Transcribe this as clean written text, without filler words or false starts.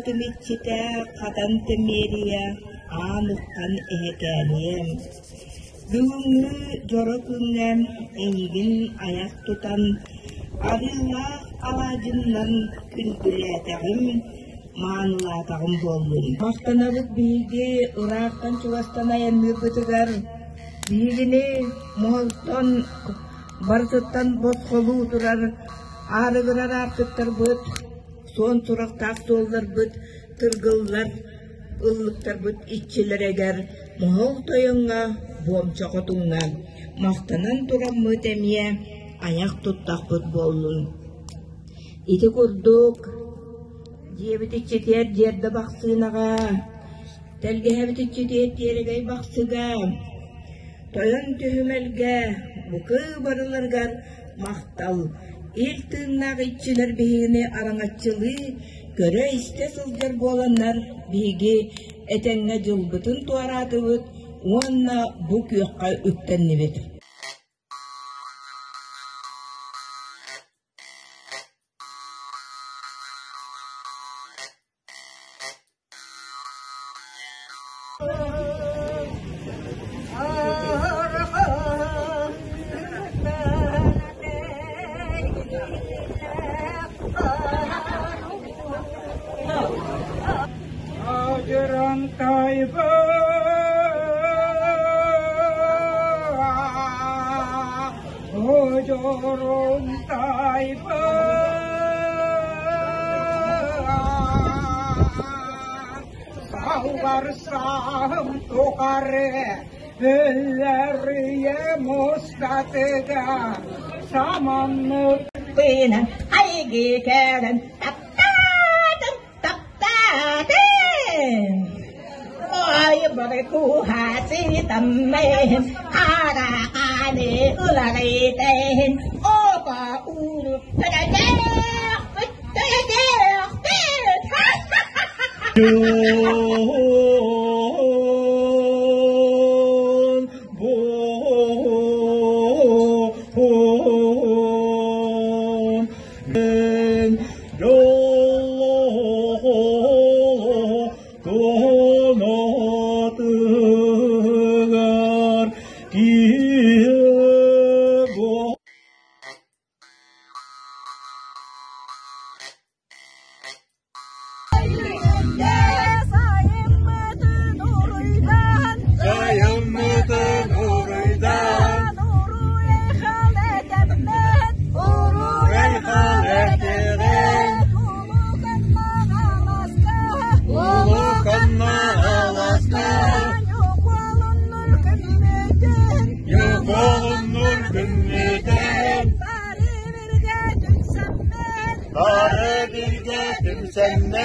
Алааспытын иччитэ Хатан Тэмиэрийэ Аан Уххан эһэкээниэм, бүгүҥҥү дьоро күҥҥэ эйигин айах тутан, арыылаах алаадьыннан күндүлээтэҕим, маанылаатаҕым буоллун. Махтанабыт биһиги ыраахтан-чугастан айанныырбытыгар биһигини моһолтон барытыттан босхолуу турар аарыгырар аартыктарбыт, суон сурахтаах суолларбыт тыргыллар ыллыктарбыт иччилэригэр Моһол Тойоҥҥо, Буомча Хотуҥҥа махтанан тураммыт эмиэ айах туттахпыт буоллун. Ити курдук дьиэбит иччитигэр Дьиэрдэ Бахсыынаҕа, тэлгэһэбит иччитигэр Тиэрэгэй Бахсыга, Тойон Түһүмэлгэ букы барыларыгар махтал, ил тыыннаах иччилэр биһигини араҥаччылыы, көрө-истэ сылдьар буоланнар биһиги этэҥҥэ дьылбытын туораатыбыт уонна бу күөххэ үктэннибит. Салларсаһым тухары өллөрүйэ мустатыгар саманнык Тыынан айгы кэлэн таптаатым, таптаатым. Ой, куһаасытаммын, арааны уларытын, опа ууну төлөтөөхпүт, төлөтөөхпүт. Дьон туонатыгар киһи Сайыммытын уруйдаан, Уруй-айхал этиҕин, Улуканна аласка, Юколуннур күммүтүн, Бары биргэ түмсэммит.